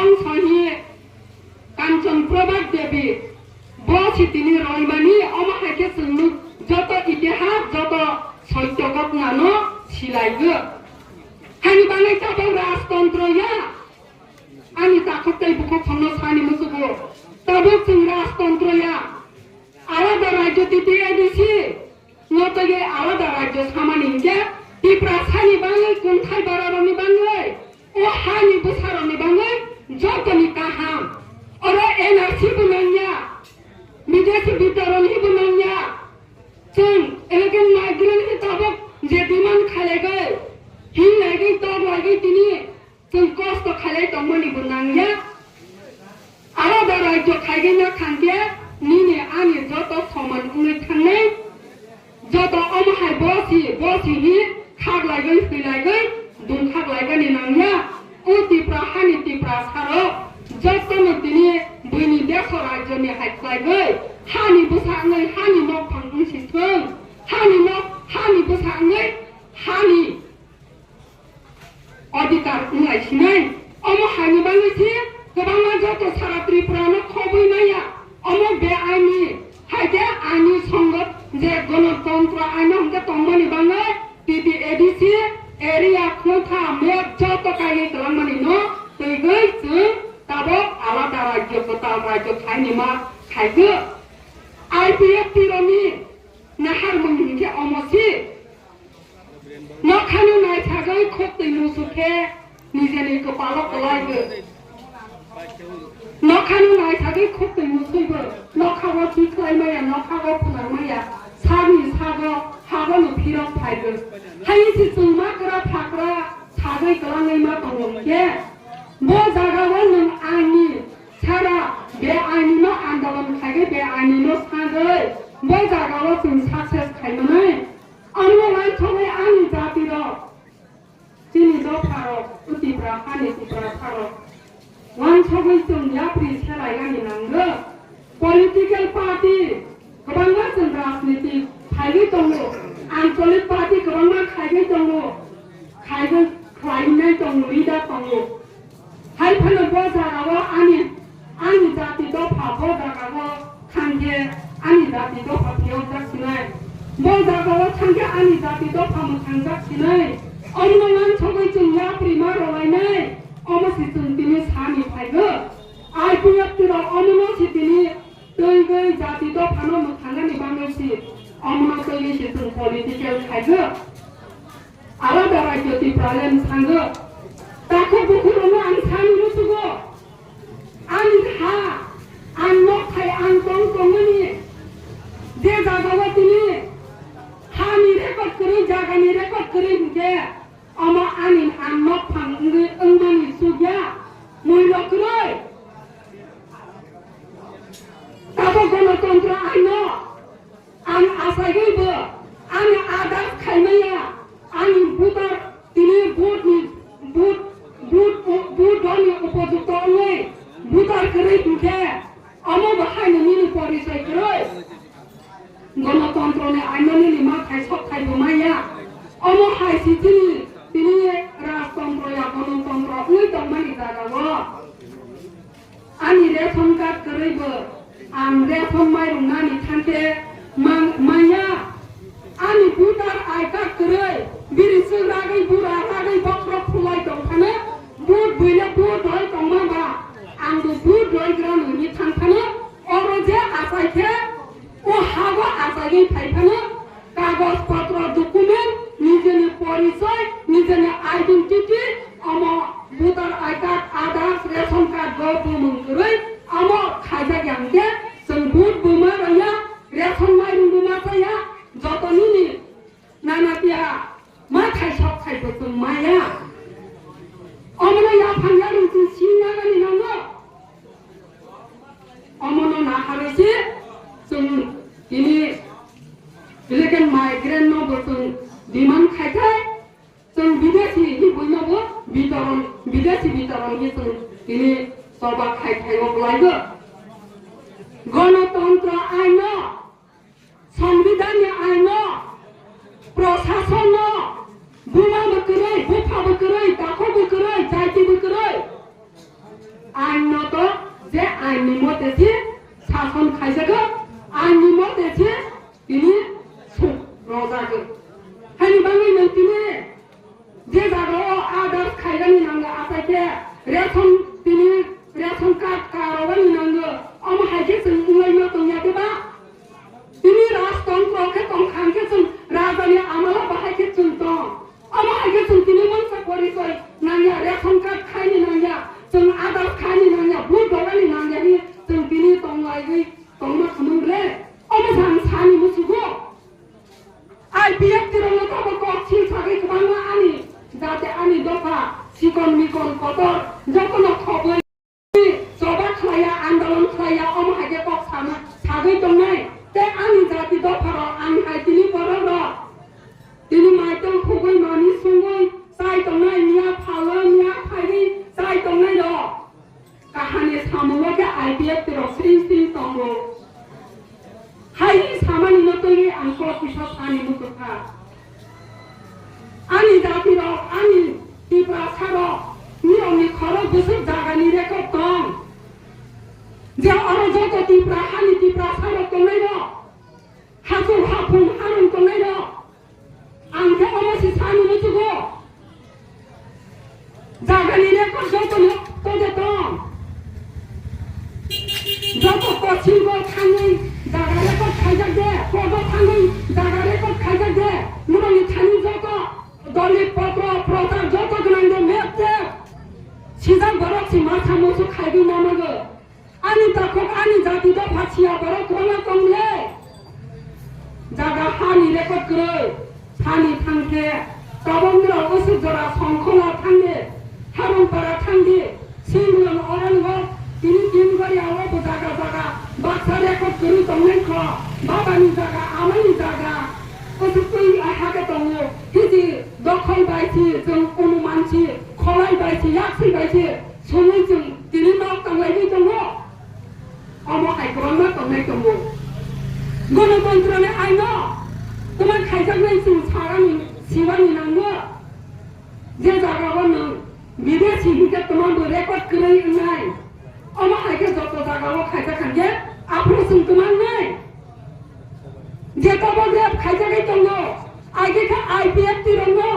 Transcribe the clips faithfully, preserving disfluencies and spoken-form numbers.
Ang sahi Kanchan Prabhat Devi, bo si tini roimani, omo hai khe chwng nuk joto itihas, joto soityo ghotna no silaigo. Hani bagwi tabuk rajtantro ya, ani takhuk tei bukhuk phano sani musugo. Tabuk chwng rajtantro ya, alada rajyo T T A D C, no tei alada rajyo samani hinkhe Tiprasani bagwi, kunthai bararokni bagwi, o hani bwsarokni bagwi jotoni kaham. Oro N R C bo nangya, bidesi bitaron hibo nangya. Chwng elakan migrant khe tabuk je demand khailaigai, hinlaigai, toklaigai tini chwng kosto khailai tongmani bo nangya. Alada rajyo khaigwi ma thangkhe nini ani joto soman wngwi thangnai. Joto omo hai bosi, bosi hi khaklaigwi, thwilaigwi, dungkhaklaigani nangya. O Tipra hani Tiprasarok jotono tini buini deso rajyoni hai khlaigwi, hani bwsa wngwi, hani nokphang wngsi thung, hani nok, hani bwsa wngwi, hani adhikar wnglai sinai. Omo haini bagwi se kwbangma joto sara Tripura no khobwi maya. Omo beaini hai khe ani songot je Ganatantro aino hwnkhe tongmani bagwi T T A D C area khungtha map joto kaiwi kwlangmani no twigwi chwng tabok alada rajyo, kwtal rajyo khaini ma khaigwi. I P F T rokni naharmung hinkhe omo se. Nokhano naithagwi khuk twi musu khe nijeni kwpalo kwlaigo. Nokhano naithagwi khuk twi muswibo nokhao thikhlai maya, nokhao phwnang maya, sakni sago hagono phirok phaigo. Hai se chwngma kwra phakra sagwi kwlangwi ma tongo hinkhe, bo jagao nwng aini sara beainino andolon khaigwi, beainino sagwi bo jagao chwng success khaimanai. Ano uansugwi ani jatirok, chini dopharok, o Tipra hani Tiprasarok, uansugwi chwng yapri selainani nango. Political party kwbangma chwng rajniti khaiwi tongo, ancholic party kwbangma khaiwi tongo, khaiwi khlainai tongo, leader tongo. Hai phano bo jagao ani, ani jati dopha bo jagao thangkhe ani jati dopha phiyokjak sinai. Bo jagao thangkhe ani jati dopha mwthangjak sinai. Omono uansugwi chwng yapri ma rwlainai. Omo se chwng tini sani phaigo. I P F T rok omono se tini twigwi jati dophano mwthangnani bagwi se. Omono twigwi se chwng political khaigo. Alada rajyo Tipraland thango. Takhuk bukhuk rokno ang sani musugo. Ang ha, ang nokthai, ang tong tongmani je jagao tini hani record kwrwi, jagani record kwrwi hinkhe omo ani ang nokphang wngwi wngmani chukya, muilo kwrwi. Tabok Ganatantro aino ang asaiwi bo ani adas khaimaya, ani voter tini vote ni vote, vote, vote rokni upojukto wngwi voter kwrwi hinkhe omo bo haino nini porichoi kwrwi. Ganatantro ni aino nini ma khai sok khai bo maya. Omo hai si chini tini rajtantro ya ganatantro wngwi tongmani jagao. Ani ration card kwrwi bo ang ration mairung nani thangkhe man-, manya. Ani voter I card kwrwi, biri swk ragwi, bura ragwi, bokhorok phulai tong phano, vote buino vote roi tongma ba, ang bo vote roi gra nungni thang phano, oro je achai khe, o hago achaiwi phai phano, kagoj potro, document, nijeni porichoi, nijeni identity, omo voter I card, Aadhaar, ration card bo bumung kwrwi, omo khaijak ya hwnkhe chwng vote buma rwya, ration mairung buma chaya, joto nini nana tiya ma khai sok khai bo chwng maya. Omono yaphang yarwng chwng singna nani nango. Omono naharwi se chwng tini illegal migrant no bo chwng demand khaikhai, chwng bidesi hi buino bo bitoron, bidesi bitoron hi chwng tini toba khai khai o bwlaigo. Ganatantro aino, Songbidanni aino, prosasono, buma bo kwrwi, bupha bo kwrwi, takhuk bo kwrwi, jaiti bo kwrwi. Aini mote se sason khaijago, aini mote se tini suk rojago. Haini bagwi nwng tini je jagao others khairani nango, achaikhe ration, tini ration card karogani nango, omo hai khe chwng wnglaima tongya diba? Tini rajtontro khe tongkha hwnkhe chwng rajani amala bahai khe chwng tong. Omo hai khe chwng tini mungsa porichoi nangya, ration card khaini nangya, chwng Aadhaar khaini nangya, vote rogani nangya hwnwi chwng tini tonglaiwi tongma thumung le. Omo sa ang sani musugo. I P F T rokno tabuk kok sil sagwi kwbangma ani jati, ani dopha, sikon mikon kotor jotono khobwi choba khlaiya, andolon khlaiya, omo hai khe kok sama sagwi tongnai. Tei ani jati dopharok, ani hai tini borok rok tini maitong khugwi mani sungwi chai tongnai, miya phalo, miya phaigwi chai tongnai rok. Kahani samungo khe I P F T rok sring sring tongo. Hai samani no twi ang kok kisa sani muchukha. Ani jati rok, ani Tiprasa rok, nirokni khorok bwswk jagani record tong. Je oro joto Tipra hani Tiprasa rok tongnai rok, hachuk haphung harung tongnai rok. Ang khe omo se sani muchugo. Jagani record jotono tode tong. Joto kochingbo thangwi jaga record khaijak de, kodo thangwi jaga record khaijak de. Norokni thani joto doli potro prochar joto gwnang de map de. Sijak borok si masa musu khaigwi mamago. Ani takhuk, ani jati dopha siya borok kwbangma tong le. Jaga hani record kwrwi, sani thang khe, tabok nirok usuk jora Songkhola thang di, Harungpara thang di, Singulon orango, tini Dimgoria o bo jaga jaga baksa record kwrwi tongnai kho, babani jaga, amani jaga, usuk twi ha khe tongo, hiji dokhol bai si, chwng onuman si, kholai bai si, yaksi bai si, Songwi chwng tini nok tanglaigwi tongo. Omo hai kwbangma tongnai tongo. Gonotantroni aino kwma khaijaknai chwng sagani siwani nango. Je jagao nwng bidesi hinkhe kwma bo record kwrwi wngnai. Omo hai khe joto jagao khaijak khan khe aphuru chwng kwma wngnai. Je tabok rep khaijagwi tongo, age khe I P F T rokno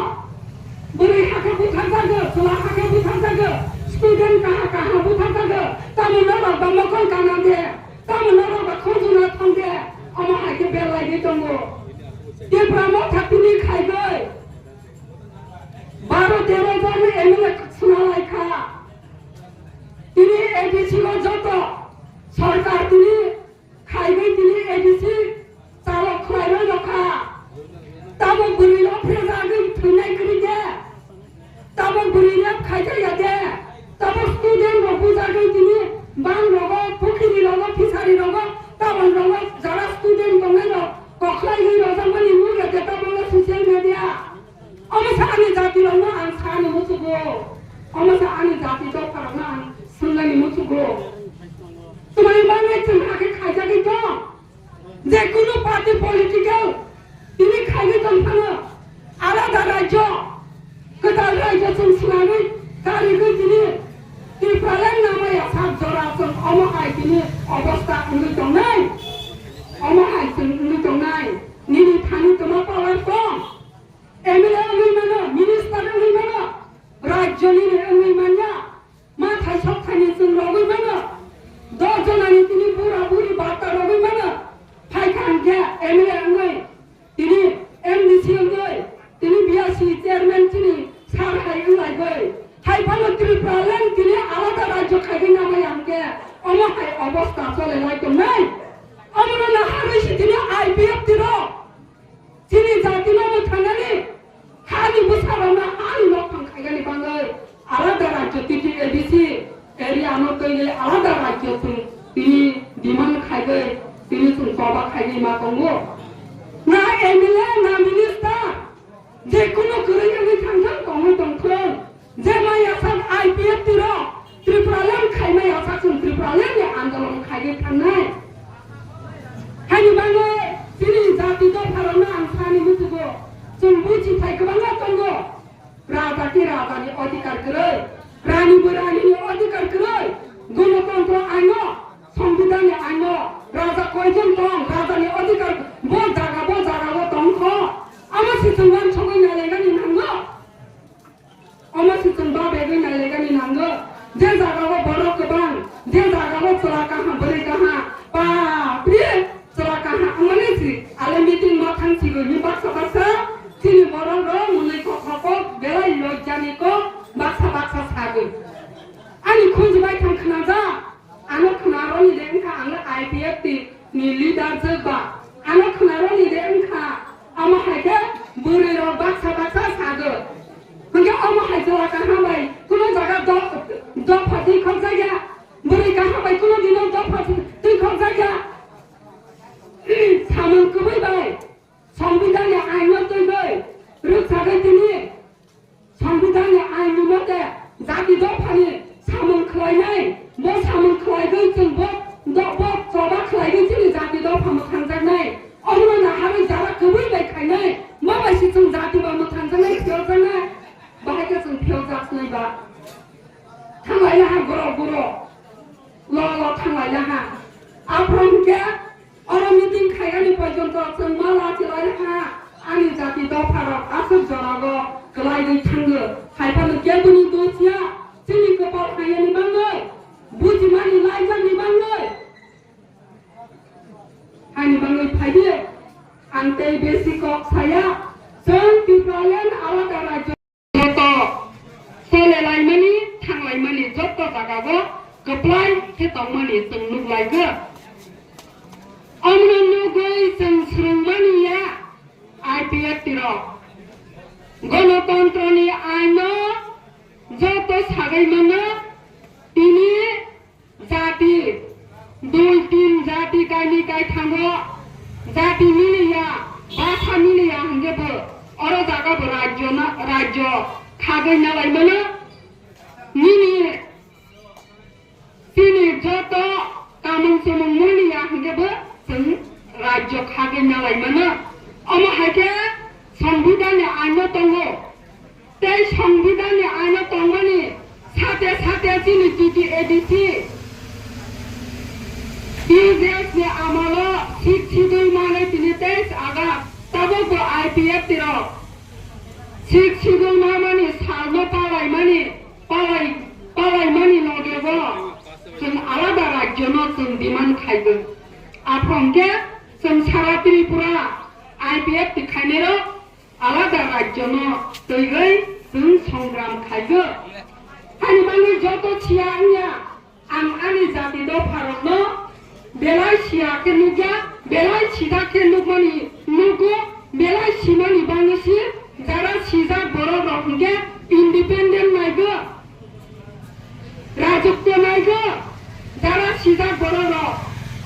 bwrwi hakhe butharjago, chwla hakhe butharjago, student kaha kaha butharjago, tamo norok ba mokol kana de, tamo norok ba khonjuna thang de, omo hai khe belaigwi tongo. Tipra Motha tini khaigwi baro tero jon M L A swnalaikha. Tini A D C o joto sorkar tini Khaigwi tini A D C chalok khlairwi rokha. Tabok bwrwi rok phejagwi thwinai kwrwi de. Tabok bwrwi rok khaijak ya de. Tabok student rok bujagwi tini bang rogo, pukhiri rogo, fishery rogo, tabok rogo jara student tongnai rok kokhlaigwi rojakmani nukya de tabok social media. Omo sa ani jati rokno ang sani muchugo. Omo sa ani jati dopha rokno ang swngani muchugo. Tumani bagwi chwng hakhe khaijagwi tong. Je kunu party political tini khaigwi tong phano alada rajyo, kwtal rajyo chwng swnamwi karigwi tini Tipraland namaya sak jora chwng omo hai tini obostha wngwi tongnai. Omo hai chwng wngwi tongnai. Nini thani twma power tong. M L A wngwi mano, minister wngwi mano, rajyoni wngwi manya, ma thaisok thaini chwng rogwi mano, dos jonani tini bura buri bata rogwi mano, phaikha hwnkhe M L A wngwi, tini M D C wngwi, tini B R C chairman chini sir hai wnglaigwi, hai phano Tripura land tini alada rajyo khaigwi namaya hwnkhe, omo hai obostha cholelai tongnai. Omono naharwi si tini I P F T rok. Chini jatino mwthangnani hani bwsarokno hani nokphang khaigani bagwi alada rajyo T T A D C area no twiwi alada rajyo chwng tini demand khaigwi tini chwng choba khaigwi ma tongo. Na M L A na minister je kunu kwrwi wngwi thangthang tongwi tongthwng. Je maya sak I P F T rok Tripura land khai maya sak chwng Tripura land ni andolon khaigwi thangnai. Haini bagwi chini jati dopharokno ang sani muchugo, chwng buchi thai kwbangma tongo. Raja khe raja ni odhikar kwrwi, rani bo rani ni odhikar kwrwi, gonotontro aino Songbidanni aino raja koijon tong, rajani adhikar bo jaga bo jaga o tong kho. Amo se chwng uansugwi nailainani nango. Omo se chwng babegwi nailainani nango. Je jaga o borok kwbang, je jaga o chwla kaham, bwrwi kaham, bapre, chwla kaham wngmani si ale meeting ma thang sigwi hi baksa baksa chini borok rok mwnwi kok kok belai lojjani kok baksa baksa sagwi. Ani khunju bai thang khwnajak. Ano khwnaroni de wngkha ang I P F T ni leader jwk ba. Ano khwnaroni de wngkha, amo hai khe bwrwi rok baksa baksa sago. Hwnkhe omo hai jora kaham bai kuno jaga do-, dopha twi khokjak ya. Bwrwi kaham bai kuno dino dopha twi khokjak ya. Samung kwbwi bai Songbidanni aino twiwi rwksagwi tini. Songbidanni ain ni mote jati dophani samung khlainai, bo samung khlaigwi chwng bo do-, bo choba khlaigwi chini jati dopha mwthangjaknai. Omono naharwi jara kwbwi bai khainai, ma bai se chwng jati ba mwthangjaknai, phiyokjaknai. Bahai khe chwng phiyokjaknai ba. Thanglaina ha guro guro. Lo lo thanglaina ha. Aphuru hwnkhe oro meeting khaigani porjonto chwng ma lachilai ha. Ani jati dopharok aswk jorao kwlaiwi thango. Hai phano keboni dos ya. Chini kwpal hayani bangwi. Bujimani laijakni bangwi. Hani bangwi phaidi. Ang tei besi kok saya. Chwng Tipraland alada rajyo. Joto chole laimani, thang laimani joto jagao kwplai khe tongmani chwng nuk laikha. Omono nugwi chwng swrwngmani ya I P F T rok. Gonotontroni aino joto sagwi mano tini. Jati, dui tin jati kainwi kaithango jati miliya, basa miliya hwnkhe bo oro jaga bo rajyo na, rajyo khagwi nalai mano. Nini chini joto kamung chumung miliya hwnkhe bo chwng rajyo khagwi nalai mano. Omo hai khe Songbidanni aino tongo. Tei Songbidanni aino tongmani sate sate chini T T A D C, T J S ni amalo Sixth Schedule manwi tini teis August tabukbo I P F T rok Sixth Schedule mamani salno palaimani, palai-, palaimani logebo chwng alada rajyono chwng demand khaigo. Aphuru hwnkhe chwng sara Tripura I P F T khainairok alada rajyono twiwi chwng songram khaigo. Hani bagwi joto siya wngya, ang ani jati dopharokno belai siya khe nukya, belai sijak khe nukmani nugo, belai simani bagwi si jara sijak borok rok hwnkhe independent naigo. Rajukto naigo, jara sijak borok rok.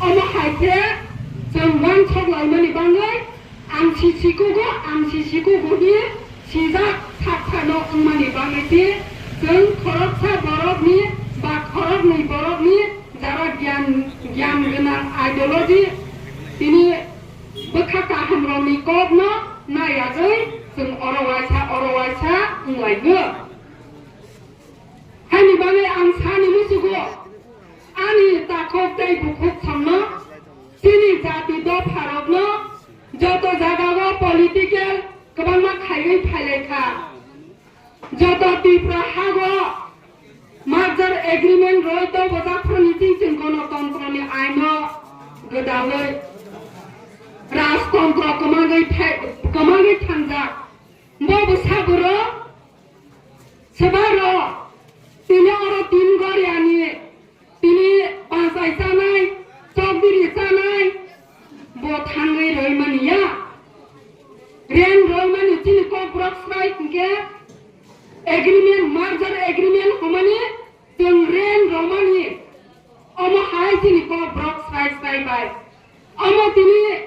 Omo hai khe chwng uansuk laimani bagwi ang si sikugo, ang si sikugo hi sijak sak sano wngmani bagwi si chwng khoroksa borokni ba khoroknwi borokni jara giyan, giyan gwnang ideology tini bwkha kahamrokni kokno nayagwi chwng oro waisa, oro waisa wng laigo. Haini bagwi ang sani musugo, ani takhuk tei bukhuk songno, chini jati dopharokno, joto jagao political kwbangma khaiwi phailai kha. Joto Tripura hago merger agreement roi to bojak phuruni ching ching gonotontroni aino gwdalwi rajtontro kwmagwi thai-, kwmagwi thangjak. Bo bwsa borok Swbai rok, tini oro tin goriani, tini panchai chanai, chokdiri chanai, bo thangwi roimani ya. Ren roimani chini kokborok swbai hwnkhe agreement, merger agreement hwnmani chwng ren romani. Omo hai chini kokborok swbai swbai bai. Omo tini